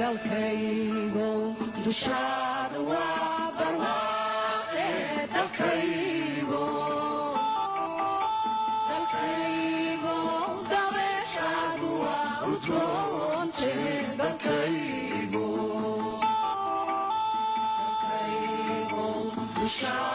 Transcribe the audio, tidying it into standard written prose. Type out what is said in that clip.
Dalkaygo dushaada waa barwaaqe, dalkaygo, dalkaygo dabeeshaadu waa udgoonte, dalkaygo, dalkaygo dushaada.